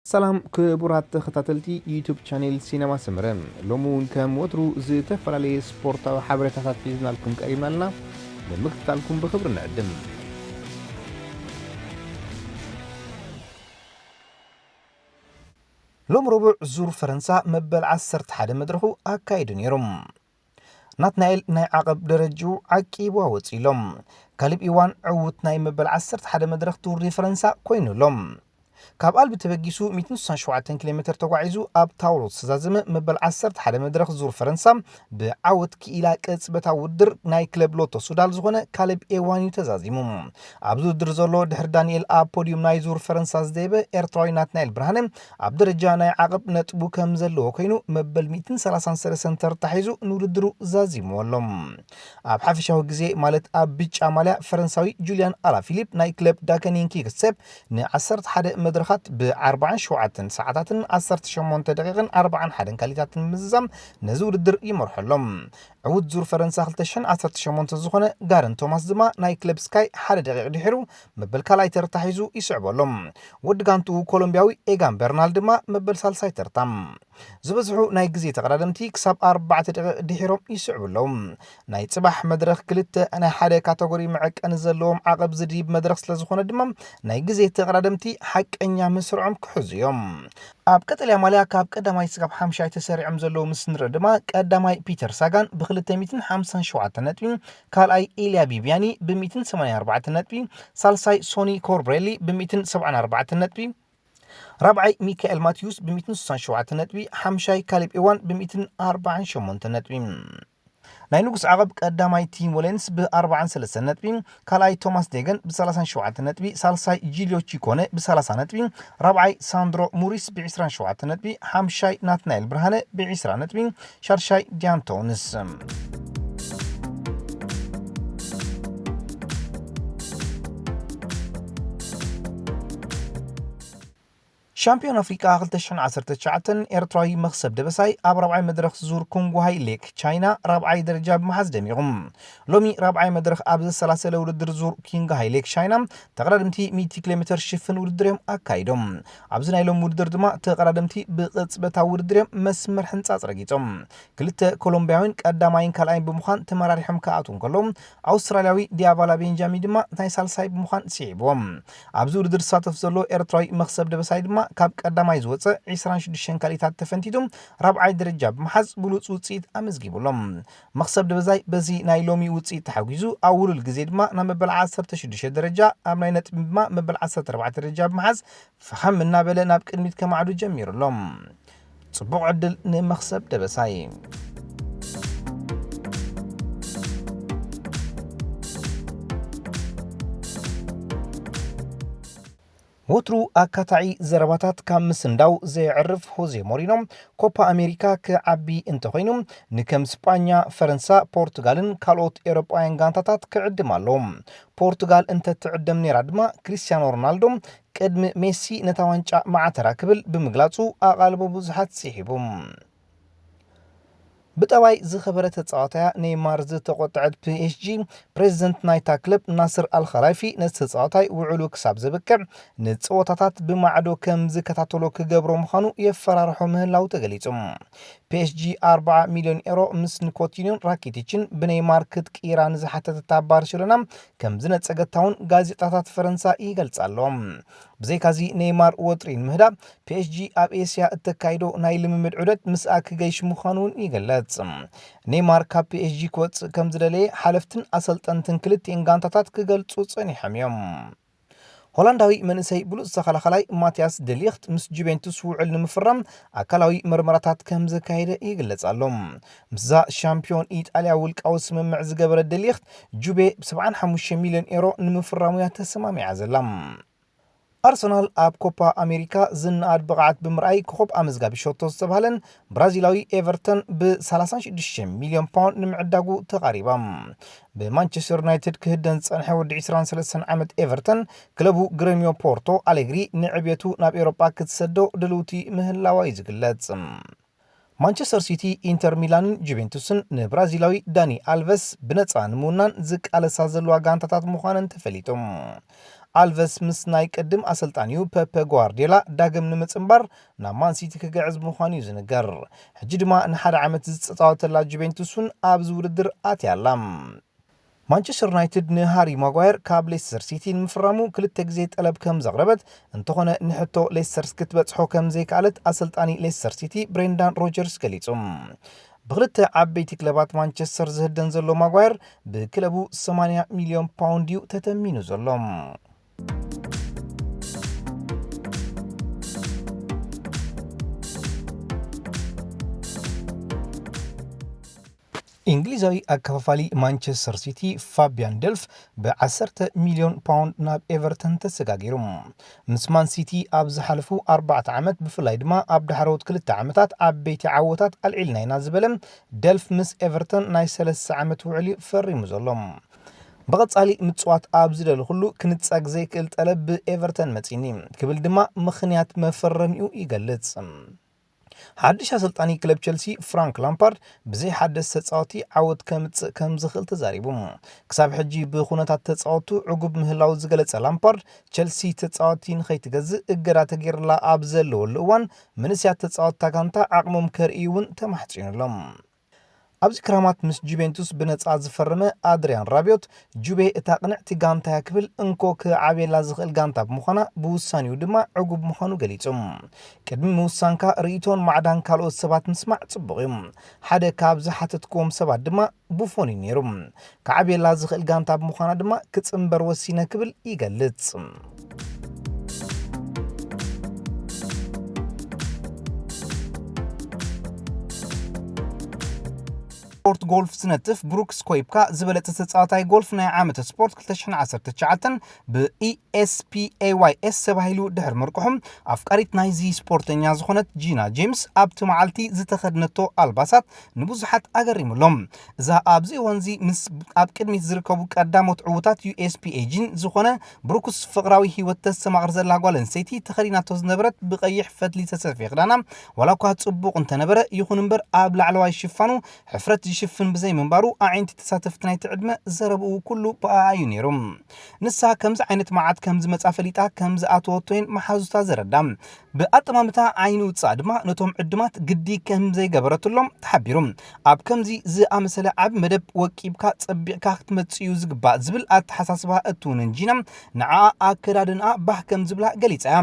ሰላም ክቡራት ተኸታተልቲ ዩቱብ ቻኔል ሲነማ ሰመረ፣ ሎሚ እውን ከም ወትሩ ዝተፈላለየ ስፖርታዊ ሓበሬታታት ሒዝናልኩም ቀሪብና ኣለና። ንምክትታልኩም ብኽብሪ ንዕድም። ሎም ረቡዕ ዙር ፈረንሳ መበል ዓሰርተ ሓደ መድረኹ ኣካይዱ ነይሩ። ናትናኤል ናይ ዓቐብ ደረጅኡ ዓቂቡ ኣወፂእሎም። ካሊብ ኢዋን ዕዉት ናይ መበል ዓሰርተ ሓደ መድረኽ ቱር ዲ ፈረንሳ ኮይኑሎም። ካብ ኣልቢ ተበጊሱ ሚእትን ስሳን ሸውዓተን ኪሎ ሜትር ተጓዒዙ ኣብ ታውሮ ዝተዛዘመ መበል ዓሰርተ ሓደ መድረኽ ዙር ፈረንሳ ብዓወት ክኢላ ቅጽበታዊ ውድድር ናይ ክለብ ሎቶ ሱዳል ዝኾነ ካሌብ ኤዋን እዩ ተዛዚሙ። ኣብዚ ውድድር ዘሎ ድሕሪ ዳንኤል ኣብ ፖዲዩም ናይ ዙር ፈረንሳ ዝደየበ ኤርትራዊ ናትናኤል ብርሃነ ኣብ ደረጃ ናይ ዓቐብ ነጥቡ ከም ዘለዎ ኮይኑ መበል ሚእትን ሰላሳን ሰለስተን ተርታ ሒዙ ንውድድሩ ዛዚምዎ ኣሎ። ኣብ ሓፈሻዊ ግዜ ማለት ኣብ ብጫ ማልያ ፈረንሳዊ ጁልያን ኣላፊሊፕ ናይ ክለብ ዳከኒን ኪክስቴፕ ን ዓሰርተ ሓደ መድረኻት ብ ኣርባዓን ሸውዓተን ሰዓታትን ዓሰርተ ሸሞንተ ደቂቕን ኣርባዓን ሓደን ካሊታትን ምዝዛም ነዚ ውድድር ይመርሖ ኣሎ። ዕዉት ዙር ፈረንሳ ክልተ ሽሕን ዓሰርተ ሸሞንተ ዝኾነ ጋረን ቶማስ ድማ ናይ ክለብ ስካይ ሓደ ደቂቕ ድሒሩ መበል ካልኣይ ተርታ ሒዙ ይስዕቦ ኣሎ። ወዲ ጋንትኡ ኮሎምቢያዊ ኤጋን በርናል ድማ መበል ሳልሳይ ተርታ። ዝበዝሑ ናይ ግዜ ተቐዳደምቲ ክሳብ ኣርባዕተ ደቂቕ ድሒሮም ይስዕቡ ኣለዉ። ናይ ጽባሕ መድረኽ ክልተ ናይ ሓደ ካተጎሪ መዐቀኒ ዘለዎም ዓቐብ ዝድይብ መድረኽ ስለ ዝኾነ ድማ ናይ ግዜ ተቐዳደምቲ ሓቀኛ መስርዖም ክሕዙ እዮም። ኣብ ቀጠልያ ማልያ ካብ ቀዳማይ ስጋብ ሓምሻይ ተሰሪዖም ዘለዉ ምስ ንርኢ ድማ ቀዳማይ ፒተር ሳጋን ብ ክልተ ሚእትን ሓምሳን ሸውዓተን ነጥቢ፣ ካልኣይ ኢልያ ቢብያኒ ብ ሚእትን ሰማንያን ኣርባዕተን ነጥቢ፣ ሳልሳይ ሶኒ ኮርብሬሊ ብ ሚእትን ሰብዓን ኣርባዕተን ነጥቢ፣ ራብዓይ ሚካኤል ማቲዩስ ብ ሚእትን ስሳን ሸውዓተን ነጥቢ፣ ሓምሻይ ካሊብ ኢዋን ብ ሚእትን ኣርባዓን ሸሞንተን ነጥቢ። ናይ ንጉስ ዓቐብ ቀዳማይ ቲም ወሌንስ ብ ኣርባዓን ሰለስተን ነጥቢ፣ ካልኣይ ቶማስ ዴገን ብ ሰላሳን ሸውዓተን ነጥቢ፣ ሳልሳይ ጂልዮ ቺኮነ ብ ሰላሳ ነጥቢ፣ ራብዓይ ሳንድሮ ሙሪስ ብ ዕስራን ሸውዓተን ነጥቢ፣ ሓምሻይ ናትናኤል ብርሃነ ብ ዕስራ ነጥቢ፣ ሻድሻይ ዲያንቶንስ። ሻምፒዮን ኣፍሪቃ ክልተ ሽሕን ዓሰርተ ትሽዓተን ኤርትራዊ መኽሰብ ደበሳይ ኣብ ራብዓይ መድረኽ ዙር ኩንጉሃይ ሌክ ቻይና ራብዓይ ደረጃ ብምሓዝ ደሚቑ። ሎሚ ራብዓይ መድረኽ ኣብ ዘሰላሰለ ውድድር ዙር ኩንጉሃይ ሌክ ቻይና ተቐዳድምቲ ሚእቲ ኪሎ ሜትር ሽፍን ውድድር እዮም ኣካይዶም። ኣብዚ ናይ ሎሚ ውድድር ድማ ተቐዳድምቲ ብቕጽበታዊ ውድድር እዮም መስመር ሕንጻጽ ረጊጾም። ክልተ ኮሎምቢያውያን ቀዳማይን ካልኣይን ብምዃን ተመራሪሖም ክኣትዉ እንከለዉ፣ ኣውስትራልያዊ ዲያቫላ ቤንጃሚን ድማ ናይ ሳልሳይ ብምዃን ስዒብዎም። ኣብዚ ውድድር ዝሳተፍ ዘሎ ኤርትራዊ መኽሰብ ደበሳይ ድማ ካብ ቀዳማይ ዝወጸ ዕስራን ሽዱሽተን ካልኢታት ተፈንቲቱ ራብዓይ ደረጃ ብምሓዝ ብሉጽ ውጽኢት ኣመዝጊቡ ኣሎ። መኽሰብ ደበሳይ በዚ ናይ ሎሚ ውጽኢት ተሓጒዙ ኣብ ውሉል ግዜ ድማ ናብ መበል ዓሰርተ ሽዱሽተ ደረጃ ኣብ ናይ ነጥቢ ድማ መበል ዓሰርተ ኣርባዕተ ደረጃ ብምሓዝ ፈኸም እናበለ ናብ ቅድሚት ከማዕዱ ጀሚሩ ኣሎ። ጽቡቕ ዕድል ንመኽሰብ ደበሳይ። ወትሩ ኣካታዒ ዘረባታት ካብ ምስንዳው ዘየዕርፍ ሆዜ ሞሪኖ፣ ኮፓ ኣሜሪካ ክዓቢ እንተኾይኑ ንከም ስጳኛ፣ ፈረንሳ፣ ፖርቱጋልን ካልኦት ኤውሮጳውያን ጋንታታት ክዕድም ኣለዎ። ፖርቱጋል እንተትዕደም ነይራ ድማ ክሪስቲያኖ ሮናልዶ ቅድሚ ሜሲ ነታ ዋንጫ መዓተራ ክብል ብምግላጹ ኣቓልቦ ብዙሓት ስሒቡ። ብጠባይ ዝኸበረ ተጻዋታያ ኔይማር ዝተቖጥዐት ፒ ኤስ ጂ፣ ፕሬዚደንት ናይታ ክለብ ናስር ኣልኸላይፊ ነቲ ተጻዋታይ ውዕሉ ክሳብ ዘብቅዕ ንጸወታታት ብማዕዶ ከም ዝከታተሎ ክገብሮ ምዃኑ የፈራርሖ ምህላው ተገሊጹ። ፒ ኤስ ጂ ኣርብዓ ሚልዮን ኤሮ ምስ ንኮቲኒዮን ራኪቲችን ብኔይማር ክትቅይራ ንዝሓተተታ ባርሴሎና ከም ዝነጸገታ እውን ጋዜጣታት ፈረንሳ ይገልጻ ኣለዋ። ብዘይካዚ ኔይማር ወጥሪ ንምህዳእ ፒ ኤስ ጂ ኣብ ኤስያ እተካይዶ ናይ ልምምድ ዑደት ምስኣ ክገይሽ ምዃኑ እውን ይግለጽ። ኔይማር ካብ ፒ ኤስ ጂ ክወጽእ ከም ዝደለየ ሓለፍትን ኣሰልጠንትን ክልቲኤን ጋንታታት ክገልጹ ጸኒሖም እዮም። ሆላንዳዊ መንእሰይ ብሉጽ ተኸላኸላይ ማቲያስ ደሊኽት ምስ ጁቬንቱስ ውዕል ንምፍራም ኣካላዊ መርመራታት ከም ዘካየደ ይግለጽ ኣሎ። ምስዛ ሻምፒዮን ኢጣልያ ውልቃዊ ስምምዕ ዝገበረ ደሊኽት ጁቬ ብ ሰብዓን ሓሙሽተ ሚልዮን ኤሮ ንምፍራሙ እያ ተሰማሚዓ ዘላ። ኣርሰናል ኣብ ኮፓ ኣሜሪካ ዝነኣድ ብቕዓት ብምርኣይ ኮኾብ ኣመዝጋቢ ሸቶ ዝተባህለን ብራዚላዊ ኤቨርተን ብ ሰላሳን ሽዱሽተ ሚልዮን ፓውንድ ንምዕዳጉ ተቓሪባ። ብማንቸስተር ዩናይትድ ክህደን ዝጸንሐ ወዲ ዕስራን ሰለስተን ዓመት ኤቨርተን፣ ክለቡ ግረሚዮ ፖርቶ ኣሌግሪ ንዕብየቱ ናብ ኤውሮጳ ክትሰዶ ድልውቲ ምህላዋ እዩ ዝግለጽ። ማንቸስተር ሲቲ፣ ኢንተር ሚላንን ጁቬንቱስን ንብራዚላዊ ዳኒ ኣልቨስ ብነጻ ንምውናን ዝቃለሳ ዘለዋ ጋንታታት ምዃነን ተፈሊጡ። ኣልቨስ ምስ ናይ ቅድም ኣሰልጣኒኡ ፐፐ ጓርዲዮላ ዳግም ንምጽንባር ናብ ማንሲቲ ክግዕዝ ምዃኑ እዩ ዝንገር። ሕጂ ድማ ንሓደ ዓመት ዝተጻወተላ ጁቬንቱስ እውን ኣብዚ ውድድር ኣትያ ኣላ። ማንቸስተር ዩናይትድ ንሃሪ ማጓየር ካብ ሌስተር ሲቲ ንምፍራሙ ክልተ ግዜ ጠለብ ከም ዘቕረበት፣ እንተኾነ ንሕቶ ሌስተር ክትበጽሖ ከም ዘይከኣለት ኣሰልጣኒ ሌስተር ሲቲ ብሬንዳን ሮጀርስ ገሊጹ። ብክልተ ዓበይቲ ክለባት ማንቸስተር ዝህደን ዘሎ ማጓየር ብክለቡ ሰማንያ ሚልዮን ፓውንድ እዩ ተተሚኑ ዘሎ። እንግሊዛዊ ኣከፋፋሊ ማንቸስተር ሲቲ ፋቢያን ደልፍ ብዓሰርተ ሚልዮን ፓውንድ ናብ ኤቨርተን ተሰጋጊሩ። ምስ ማን ሲቲ ኣብ ዝሓለፉ ኣርባዕተ ዓመት፣ ብፍላይ ድማ ኣብ ዳሕረዎት ክልተ ዓመታት ዓበይቲ ዓወታት ኣልዒልና ኢና ዝበለ ደልፍ፣ ምስ ኤቨርተን ናይ ሰለስተ ዓመት ውዕል እዩ ፈሪሙ ዘሎ። ብቐጻሊ ምጽዋት ኣብ ዝደሊ ኩሉ ክንጸግ ዘይክእል ጠለብ ብኤቨርተን መጺኒ ክብል ድማ ምኽንያት መፈረሚኡ ይገልጽ። ሓድሽ ኣሰልጣኒ ክለብ ቸልሲ ፍራንክ ላምፓርድ ብዘይ ሓደስ ተጻወቲ ዓወት ከምጽእ ከም ዝኽእል ተዛሪቡ። ክሳብ ሕጂ ብኹነታት ተጻወቱ ዕጉብ ምህላው ዝገለጸ ላምፓርድ፣ ቸልሲ ተጻወቲ ንኸይትገዝእ እገዳ ተገይርላ ኣብ ዘለወሉ እዋን፣ መንእሰያት ተጻወትታ ጋንታ ዓቕሞም ከርእዩ እውን ተማሕጺኑ ኣሎ። ኣብዚ ክራማት ምስ ጁቬንቱስ ብነጻ ዝፈረመ ኣድሪያን ራቢዮት፣ ጁቬ እታ ቅንዕቲ ጋንታያ ክብል እንኮ ክዓብየላ ዝኽእል ጋንታ ብምዃና፣ ብውሳኔኡ ድማ ዕጉብ ምዃኑ ገሊጹ። ቅድሚ ምውሳንካ ርእይቶን ማዕዳን ካልኦት ሰባት ምስማዕ ጽቡቕ እዩ። ሓደ ካብ ዝሓተትክዎም ሰባት ድማ ቡፎን እዩ ነይሩ። ክዓብየላ ዝኽእል ጋንታ ብምዃና ድማ ክጽንበር ወሲነ ክብል ይገልጽ። ስፖርት ጎልፍ ዝነጥፍ ብሩክስ ኮይፕካ ዝበለጸ ተጻዋታይ ጎልፍ ናይ ዓመተ ስፖርት ክልተ ሽሕን ዓሰርተ ትሽዓተን ብኢ ኤስ ፒ ኤ ዋይ ኤስ ተባሂሉ ድሕሪ ምርቅሑ፣ ኣፍቃሪት ናይዚ ስፖርተኛ ዝኾነት ጂና ጄምስ ኣብቲ መዓልቲ ዝተኸድነቶ ኣልባሳት ንብዙሓት ኣገሪሙሎም። እዛ ኣብዚ እዋንዚ ምስ ኣብ ቅድሚት ዝርከቡ ቀዳሞት ዕዉታት ዩ ኤስ ፒ ኤ ጂ ን ዝኾነ ብሩክስ ፍቕራዊ ህይወት ተስተማቕር ዘላ ጓል ኣንስተይቲ ተኸዲናቶ ዝነበረት ብቐይሕ ፈትሊ ዝተሰፍየ ክዳና ዋላ እኳ ጽቡቕ እንተነበረ፣ ይኹን እምበር ኣብ ላዕለዋይ ሽፋኑ ሕፍረት ዝሽፍን ብዘይምንባሩ፣ ኣዒንቲ ተሳተፍቲ ናይቲ ዕድመ ዘረብኡ ኩሉ ብኣኣ እዩ ነይሩ። ንሳ ከምዚ ዓይነት መዓት ከም ዝመጻ ፈሊጣ ከም ዝኣተወቶይን መሓዙታ ዘረዳ። ብኣጠማምታ ዓይኒ ውጻእ ድማ ነቶም ዕድማት ግዲ ከም ዘይገበረትሎም ተሓቢሩ። ኣብ ከምዚ ዝኣመሰለ ዓቢ መደብ ወቂብካ ጸቢቕካ ክትመጽእ እዩ ዝግባእ ዝብል ኣተሓሳስባ እትውንን ጂና፣ ንዓኣ ኣከዳድንኣ ባህ ከም ዝብላ ገሊጻ እያ።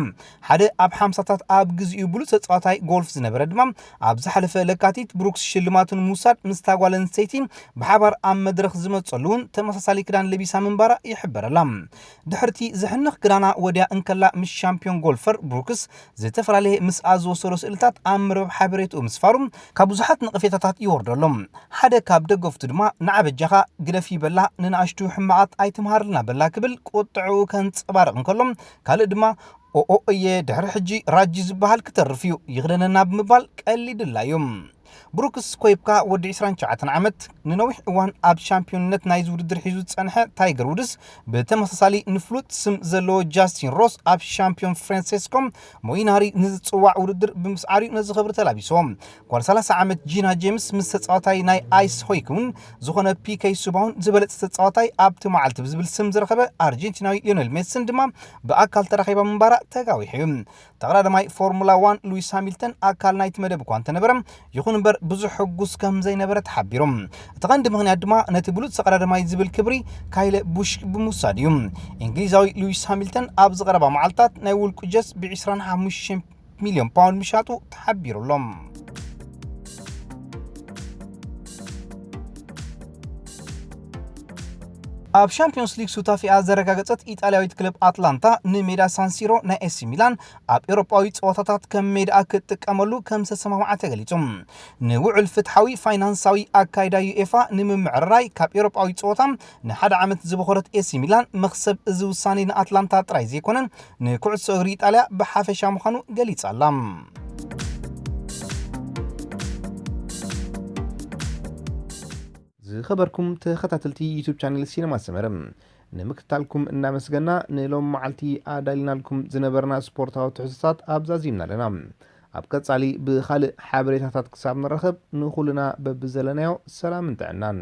ሓደ ኣብ ሓምሳታት ኣብ ግዜኡ ብሉጽ ተጻዋታይ ጎልፍ ዝነበረ ድማ፣ ኣብ ዝሓለፈ ለካቲት ብሩክስ ሽልማቱ ንምውሳድ ምስታ ጓል ኣንስተይቲ ብሓባር ኣብ መድረኽ ዝመጸሉ እውን ተመሳሳሊ ክዳን ለቢሳ ምንባራ ይሕበረላ። ድሕርቲ ዘሕንኽ ክዳና ወድያ እንከላ፣ ምስ ሻምፒዮን ጎልፈር ብሩክስ ዝተፈላለየ ምስኣ ዝወሰዶ ስእልታት ኣብ መርበብ ሓበሬትኡ ምስፋሩ ካብ ብዙሓት ነቐፌታታት ይወርደሎም። ሓደ ካብ ደገፍቱ ድማ፣ "ንዓ በጃኻ ግደፊ በላ፣ ንንኣሽቱ ሕማቓት ኣይትምሃርልና በላ" ክብል ቁጥዕኡ ከንጸባርቕ እንከሎ፣ ካልእ ድማ፣ "ኦኦ እየ፣ ድሕሪ ሕጂ ራጂ ዝበሃል ክተርፍ እዩ፣ ይኽደነና" ብምባል ቀሊድላ እዩ። ብሩክስ ኮይፕካ፣ ወዲ ዕስራን ትሽዓተን ዓመት፣ ንነዊሕ እዋን ኣብ ሻምፒዮንነት ናይዚ ውድድር ሒዙ ዝጸንሐ ታይገር ውድስ፣ ብተመሳሳሊ ንፍሉጥ ስም ዘለዎ ጃስቲን ሮስ ኣብ ሻምፒዮን ፍራንሴስኮ ሞይናሪ ንዝጽዋዕ ውድድር ብምስዓር እዩ ነዚ ክብሪ ተላቢስዎ። ጓል ሰላሳ ዓመት ጂና ጄምስ ምስ ተጻዋታይ ናይ ኣይስ ሆኪ እውን ዝኾነ ፒ ኬ ሱባውን ዝበለጸ ተጻዋታይ ኣብቲ መዓልቲ ብዝብል ስም ዝረኸበ ኣርጀንቲናዊ ሊዮኔል ሜስን ድማ ብኣካል ተራኺባ ምንባራ ተጋዊሑ እዩ። ተቐዳዳማይ ፎርሙላ ዋን ሉዊስ ሃሚልተን ኣካል ናይቲ መደብ እኳ እንተነበረ፣ ይኹን እምበር ብዙሕ ሕጉስ ከም ዘይነበረ ተሓቢሩ። እቲ ቀንዲ ምኽንያት ድማ ነቲ ብሉጽ ተቐዳዳማይ ዝብል ክብሪ ካይለ ቡሽ ብምውሳድ እዩ። እንግሊዛዊ ሉዊስ ሃሚልተን ኣብዚ ቀረባ መዓልታት ናይ ውልቁ ጀስ ብ ዕስራን ሓሙሽተን ሚልዮን ፓውንድ ምሻጡ ተሓቢሩ ኣሎ። ኣብ ሻምፒዮንስ ሊግ ሱታፌኣ ዘረጋገጸት ኢጣልያዊት ክለብ ኣትላንታ፣ ንሜዳ ሳንሲሮ ናይ ኤሲ ሚላን ኣብ ኤውሮጳዊ ጸወታታት ከም ሜዳኣ ክትጥቀመሉ ከም ዝተሰማምዓ ተገሊጹ። ንውዕል ፍትሓዊ ፋይናንሳዊ ኣካይዳ ዩኤፋ ንምምዕርራይ፣ ካብ ኤውሮጳዊ ጸወታ ንሓደ ዓመት ዝበኾረት ኤሲ ሚላን፣ መኽሰብ እዚ ውሳኔ ንኣትላንታ ጥራይ ዘይኮነ፣ ንኩዕሶ እግሪ ኢጣልያ ብሓፈሻ ምዃኑ ገሊጻ ኣላ። ዝኸበርኩም ተኸታተልቲ ዩቱብ ቻነል ሲነማ ሰመረ፣ ንምክትታልኩም እናመስገና፣ ንሎም መዓልቲ ኣዳሊናልኩም ዝነበርና ስፖርታዊ ትሕዝቶታት ኣብዛዚምና ኣለና። ኣብ ቀጻሊ ብኻልእ ሓበሬታታት ክሳብ ንራኸብ፣ ንኹልና በብዘለናዮ ሰላምን ጥዕናን።